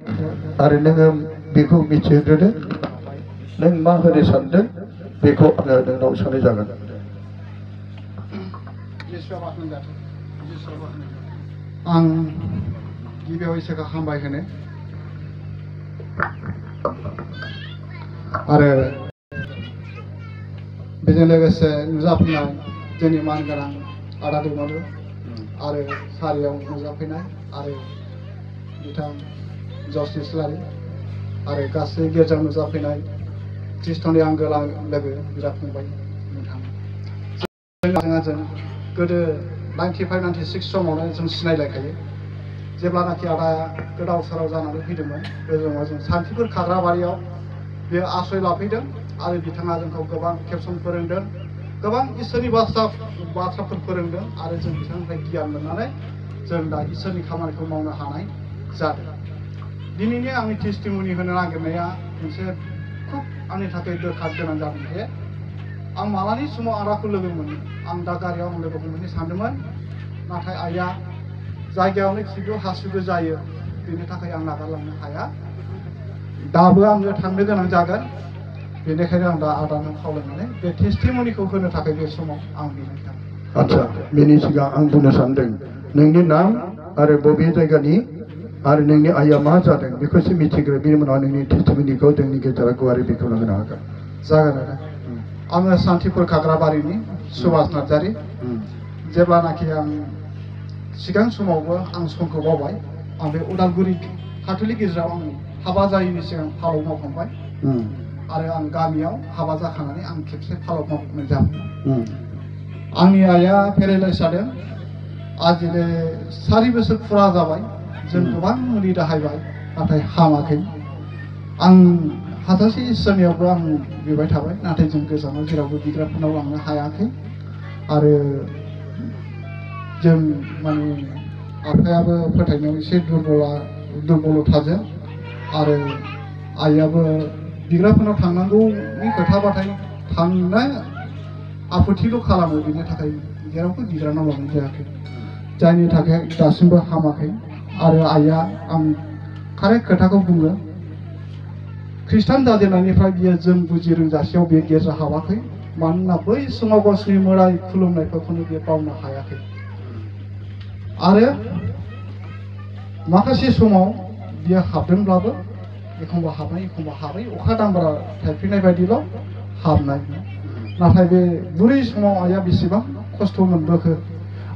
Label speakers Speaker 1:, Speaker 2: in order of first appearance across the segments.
Speaker 1: आरो नोङो बेखौ मिथिहोग्रोदो नों मा होनो सानदों बेखौ आङो नोंनाव सोंनाय जागोन।
Speaker 2: आं गिबियाव इसोरखौ हामबाय होनो आरो बेजों लोगोसे नुजाफैनाय जोंनि मानगोनां आदा दैमालु आरो सारियाव नुजाफैनाय आरो बिथां जस्टिस लारि आरो गासै गिर्जायाव नुजाफैनाय ख्रिस्ट'नि आंगो लोगो बिदा फंबाय नोंथां जों गोदो 95-96 समावनो जों सिनायलायखायो जेब्लानाखि आदाया गोदाव सोराव जानानै फैदोंमोन बे समाव जों सान्थिफुर खाग्राबारियाव बे आश्रय लाफैदों आरो बिथाङा जोंखौ गोबां खेबसन फोरोंदों गोबां इसोरनि बाथ्राफोर फोरोंदों आरो जों बिथांनिफ्राय गियान मोननानै जों दा इसोरनि खामानिखौ मावनो हानाय जादों। दिनैनि आंनि टेस्टिमनि होनो नागिरनाया मोनसे खुब आंनि थाखाय दोरखार गोनां जादों जे आं मालानि समाव आदाखौ लोगो मोनो आं दा गारियाव आं लोगो हमनो सानदोंमोन नाथाय आइया जायगायावनो खिगु हासुगु जायो बेनि थाखाय आं नागारलांनो हाया दाबो आङो थांनो गोनां जागोन बेनिखायनो आं दा आदानो खावलायनानै बे टेस्टिमनिखौ होनो थाखाय बे समाव आं बिनिखाय
Speaker 1: आच्छा बेनि सिगां आं बुंनो सानदों नोंनि नाम आरो बबे जायगानि आरो नोंनि आइया मा जादों बेखौसो मिथिग्रो बेनि उनाव नोंनि टेस्टिमनिखौ जोंनि गेजेराव गुवारै बेखेवना होनो हागोन।
Speaker 2: जागोन आदा आङो सान्थिफुर खाग्राबारिनि सुभास नार्जारि जेब्लानाखि आं सिगां समावबो आं समखौ बावबाय आं बे उदालगुरि काथलिक गिर्जायाव आं हाबा जायैनि सिगां फालक मावखांबाय आरो आं गामियाव हाबा जाखांनानै आं खेबसे फालक मावखांनाय जाबाय। आंनि आइया पेरालाइस जादों आजिले 4 बोसोर फुरा जाबाय जों गोबां मुलि दाहायबाय नाथाय हामाखै आं हाजासे इसोरनियावबो आं बिबाय थाबाय नाथाय जों गोजानाव जेरावबो बिग्राफोरनाव लांनो हायाखै आरो जों माने आफायाबो फोथायनायाव एसे दुरबलथाजों आरो आइयाबो बिग्राफोरनाव थांनांगौनि खोथाबाथाय थांनाय आफुथिल' खालामो बेनि थाखाय जेरावबो बिग्रानाव लांनाय जायाखै जायनि थाखाय दासिमबो हामाखै आरो आइया आं कारेक्ट खोथाखौ बुङो ख्रिस्टान जाजेननायनिफ्राय बियो जों बुजि रोंजासेयाव बे गिर्जा हाबाखै मानोना बै समाव गावसिनि मोदाय खुलुमनायफोरखौनो बे बावनो हायाखै आरो माखासे समाव बियो हाबदोंब्लाबो एखमबा हाबनाय एखमबा हाबै अखा दामब्रा थाइफ्रिनाय बायदिल' हाबनाय नाथाय बे बुरै समाव आइया बेसेबां खस्थ' मोनबोखो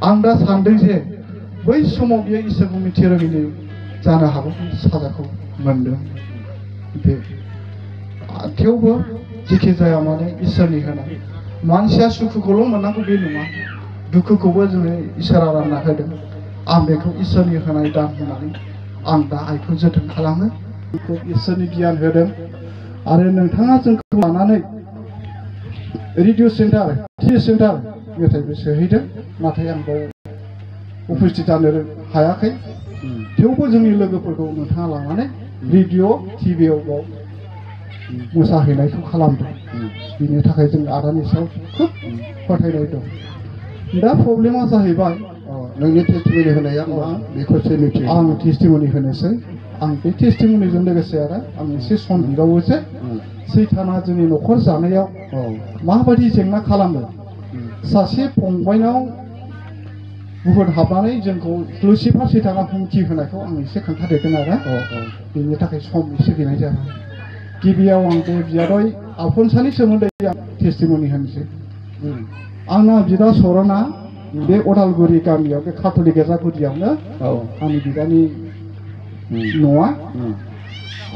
Speaker 2: आं दा सानदों जे बै समाव बियो इसोरखौ मिथिरोङैनि जानो हागौ साजाखौ मोनदों बे थेवबो जेखि जाया माने इसोरनि होनाय मानसिया सुखुखौल' मोननांगौ बे नङा दुखुखौबो जोङो इसोरा रानना होदों आं बेखौ इसोरनि होनाय दान होनानै आं दा आइखौ जोथोन खालामो इसोरनि गियान होदों आरो नोंथाङा जोंखौ लानानै रेडिअ सेन्टार टिभि सेन्टार मेथाइबो सोहैदों नाथाय आं बाव उपस्थित जानो हायाखै थेवबो जोंनि लोगोफोरखौ नोंथाङा लानानै रेडिअ टिभिआव बाव मोसाहैनायखौ खालामदों बिनि थाखाय जों आदानि सायाव खुब फोथायनाय दं। दा प्रब्लेमा जाहैबाय
Speaker 1: नोंनि टेस्टिमनि होनाया मा बेखौसो मिथियो
Speaker 2: आं टेस्टिमनि होनोसै आं बे टेस्टिमनिजों लोगोसे आरो आं एसे सम बिबावो जे सैताना जोंनि न'खर जानायाव माबायदि जेंना खालामो सासे फंबायनाव बुहुद हाबनानै जोंखौ लुसिफार सैताना हुमखि होनायखौ आं एसे खोन्थादेरगोन आरो बेनि थाखाय सम एसे गैनाय जाबाय गिबियाव आं बे बियादै आलफनसानि सोमोन्दै आं टेस्टिमनि होनोसै आंना बिदा सरना बे उदालगुरि गामियाव बे काथलिक गिर्जा गुदियावनो आंनि बिदानि न'आ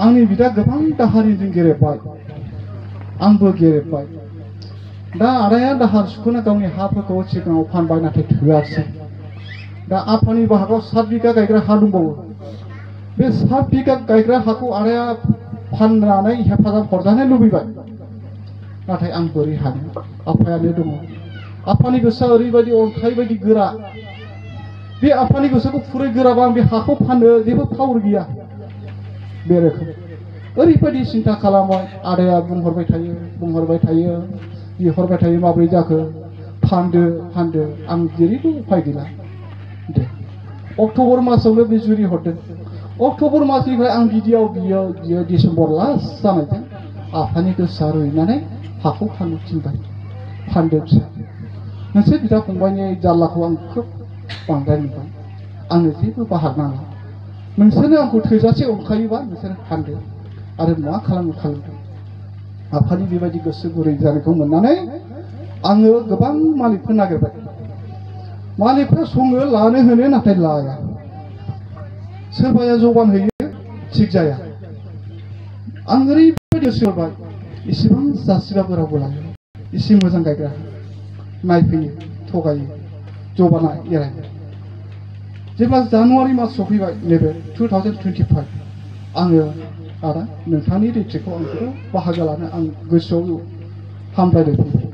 Speaker 2: आंनि बिदा गोबां दाहारजों गेरेबबाय आंबो गेरेबबाय दा आदाया दाहार सुख'नो गावनि हाफोरखौ सिगाङाव फानबाय नाथाय थोआसै दा आफानि बाहागोआव 7 बिगा गायग्रा हा दंबावो बे 7 बिगा गायग्रा हाखौ आदाया फाननानै हेफाजाब हरजानो लुबैबाय नाथाय आं बोरै हानो आफायानो दङ आफानि गोसोआ ओरैबायदि अन्थाइ बायदि गोरा बे आफानि गोसोखौ फुरै गोराबा आं बे हाखौ फाननो जेबो पावार गैया बे रोखोम ओरैबायदि सिन्था खालामबाय आदाया बुंहरबाय थायो बिहरबाय थायो माब्रै जाखो फानदो आं जेरैबो उफाय गैला दे अक्ट'बर मासावनो बे जुरि हरदों अक्ट'बर मासनिफ्राय आं गिदियाव बियो डिसेम्बर लास्ट जानायजों आफानि गोसोआ रुइनानै हाखौ फाननो थिनबाय फानदो फिसा नोंसोर बिदा फंबायनि जारलाखौ आं खोब बांद्राय नुबाय आंनो जेबो बाहाग नाङा नोंसोरनो आंखौ थोजासे अनखायोबा नोंसोर फानदो आरो मा खालामनो खालामदो आफानि बेबायदि गोसो गुरै जानायखौ मोननानै आङो गोबां मालिकफोर नागिरबाय मालिकफ्रा सङो लानो होनो नाथाय लाया सोरबाया जबान होयो थिग जाया आं ओरैबायदि गोसो होबाय इसेबां जासिबाबो रावबो लायो एसे मोजां गायग्रा नायफैयो थगायो जबाना एरायो जेब्ला जानुवारि मास सफैबाय नैबे 2025 आङो आदा नोंथांनि रिट्रिटखौ आं जोबोद बाहागो लानो आं गोसोआव हामलायदों फैबाय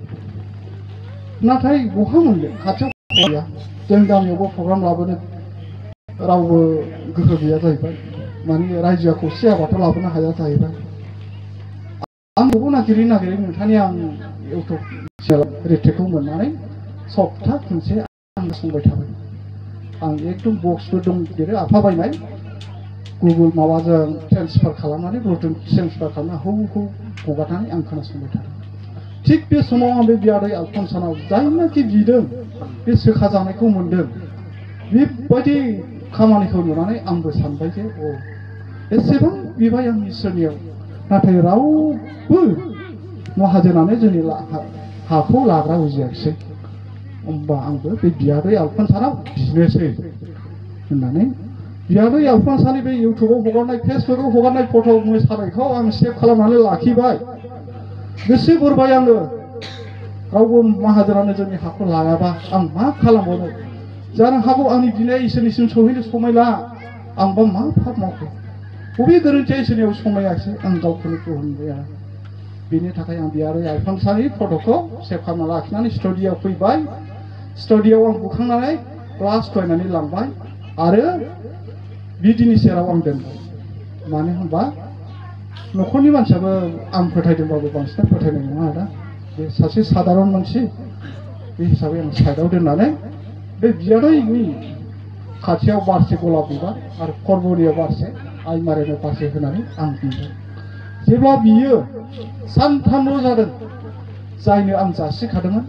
Speaker 2: नाथाय बहा मोननो खाथियाव गैया जों गामियावबो प्रग्राम लाबोनो रावबो गोहो गैया जाहैबाय माने रायजोआ खौसे जाबाथ' लाबोनो हाया जाहैबाय आं बबो नागिरै नोंथांनि आं इउटुब रिट्रिटखौ मोननानै सप्ता खनसे आं संबाय थाबाय आं एकदम बक्सबो दंदेरो आफा बायनाय गुगोल माबाजों ट्रेन्सफार खालामनानै ब्लुटुथ ट्रेन्सफार खालामना हौ हगारनानै आं खोनासंबाय थादों थिग बे समाव आं बे बियादै आलफनसानाव जायनाखि बिदों बे सोखा जानायखौ मोनदों बेबायदि खामानिखौ नुनानै आंबो सानबाय जे एसेबां बिबाय आं इसोरनियाव नाथाय रावबो माहाजोनानो जोंनि हाखौ लाग्रा उजियाखिसै होमबा आंबो बे बियादै आलफनसानाव बिनोसै होननानै बियादै आलफनसानि बे इउटुबाव हगारनाय फेसबुकाव हगारनाय फट' मोसानायखौ आं सेभ खालामनानै लाखिबाय गोसो बोरबाय आङो रावबो माहाजोनानो जोंनि हाखौ लायाबा आं मा खालामबावनो जानो हागौ आंनि बिनाया इसोरनिसिम सहैनो समायला आंबा मा फाब मावखो बबे गोरोन्थिया इसोरनियाव समायाखिसै आं गावखौनो गोहोमबाय आरो बेनि थाखाय आं बियादै आलफनसानि फट'खौ सेभ खालामना लाखिनानै स्टुडिय'आव फैबाय स्टुडिय'आव आं बुखांनानै क्लास फरायनानै लांबाय आरो बिदिनि सेराव आं दोनबाय मानो होनबा न'खरनि मानसियाबो आं फोथायदोंबाबो बांसिन फोथायनाय नङा आदा बे सासे सादारन मानसि बे हिसाबै आं साइडआव दोननानै बे बियादैनि खाथियाव बारसे गलाप बिबार आरो खरबरियाव बारसे आइमारिनो बारसे होनानै आं बिबाय जेब्ला बियो सानथामल' जादों जायनो आं जासिखादोंमोन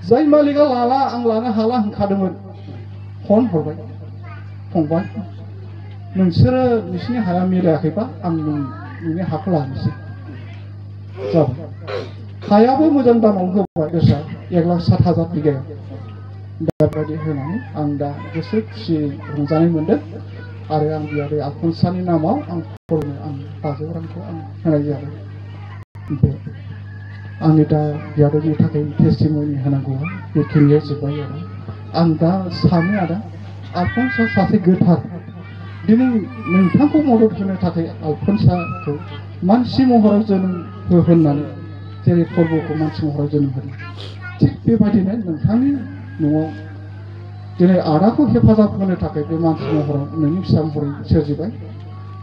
Speaker 2: जाय मालिकआ लाला आं लानो हाला होनखादोंमोन फन हरबाय फंबाय नोंसोरो नोंसिनि हाया मिलायाखैबा आं नोंनि हाखौ लानोसै जाबाय हायाबो मोजां दामाव होबाय गोसोआ 1,07,000 बिगायाव बेबायदि होनानै आं दा गोसो खुसि रंजानाय मोनदों आरो आं बियादै आलफनसानि नामाव आं फरायनो आं 500 रांखौ आं होनाय जाबाय बे आंनि दा बियादैनि थाखाय टेस्टिमनि होनांगौआ बेखिनिया जोब्बाय आरो आं दा सानो आदा आलफनसा सासे गोथार दिनै नोंथांखौ मदद होनो थाखाय आलफनसाखौ मानसि महराव जोनोम होनानै जेरै फोरबोखौ मानसि महराव जोनोम होदों थिग बेबायदिनो नोंथांनि न'आव दिनै आदाखौ हेफाजाब होनो थाखाय बे मानसि महराव नोंनि फिसा महरै सोरजिबाय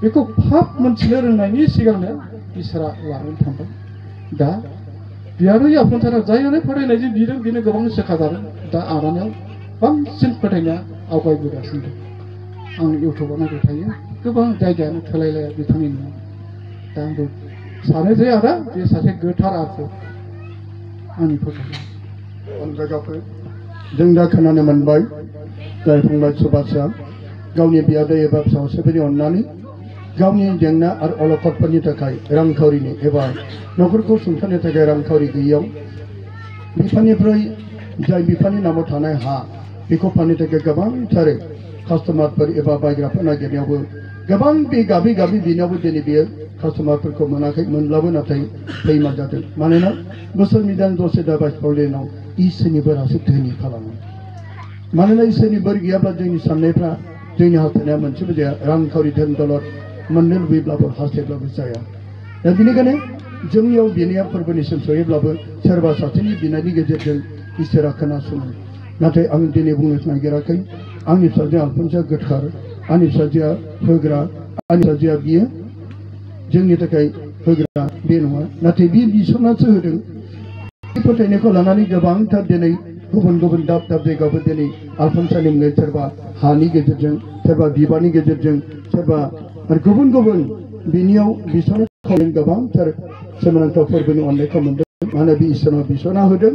Speaker 2: बेखौ फाब मोनथिनो रोंनायनि सिगांनो इसोरा लानानै थांबाय दा बियादै आलफनसानाव जायनो फोथायनायजों बिदों बेनो गोबां सोखाजादों दा आदानाव बांसिन फोथायनाया आवगायबोगासिनो दं आं इउटुबाव नायबाय थायो गोबां जायगायानो थोलायलाया बिथांनि न'आव दा आंबो सानो जे आदा बे सासे गोथार आखु आंनि फोथायनाय
Speaker 1: अनजागाफोर जों दा खोनानो मोनबाय जाय फंबाय सुभाषआ गावनि बियादै एबा फिसाजोफोरनि अननानै गावनि जेंना आरो अलखदफोरनि थाखाय रांखावरिनि एबा न'खरखौ सुंथानो थाखाय रांखावरि गैयैयाव बिफानिफ्राय जाय बिफानि नामाव थानाय हा बेखौ फाननो थाखाय गोबांथार कास्टमारफोर एबा बायग्राफोर नागिरनायावबो गोबां बे गाबै बिनायावबो दिनै बियो कास्टमारफोरखौ मोनाखै मोनब्लाबो नाथाय फैमा जादों मानोना बोसोर मिदान दसे दाबाय प्रब्लेमाव इसोरनि बोरासो धोनि खालामो मानोना इसोरनि बोर गैयाब्ला जोंनि साननायफ्रा जोंनि हास्थायनाया मोनसेबो जाया रांखावरि धोन दौलत मोननो लुबैब्लाबो हास्थायब्लाबो जाया दा बेनिखायनो जोंनियाव बिनाया फोरबोनिसिम सहैब्लाबो सोरबा सासेनि बिनायनि गेजेरजों इसोरा खोनासङो नाथाय आं दिनै बुंनो नागिराखै आंनि फिसाजोआ आलफनसा गोथार आंनि फिसाजोआ होग्रा आंनि फिसाजोआ बियो जोंनि थाखाय होग्रा बे नङा नाथाय बे बिसनासो होदों बे फोथायनायखौ लानानै गोबांथार दिनै गुबुन दाब जायगायावबो दिनै आलफनसानि मुङै सोरबा हानि गेजेरजों सोरबा बिबारनि गेजेरजों सोरबा आरो गुबुन गुबुन बिनियाव बिसोरनो खावलायनो गोबांथार सोमोनांथाव फोरबोनि अननायखौ मोनदों मानो बे इसोरनाव बिसना होदों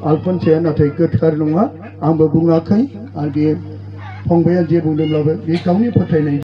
Speaker 1: आलफनसाया नाथाय गोथार नङा आंबो बुङाखै आरो बे फंबाया जे बुंदोंब्लाबो बे गावनि फोथायनाय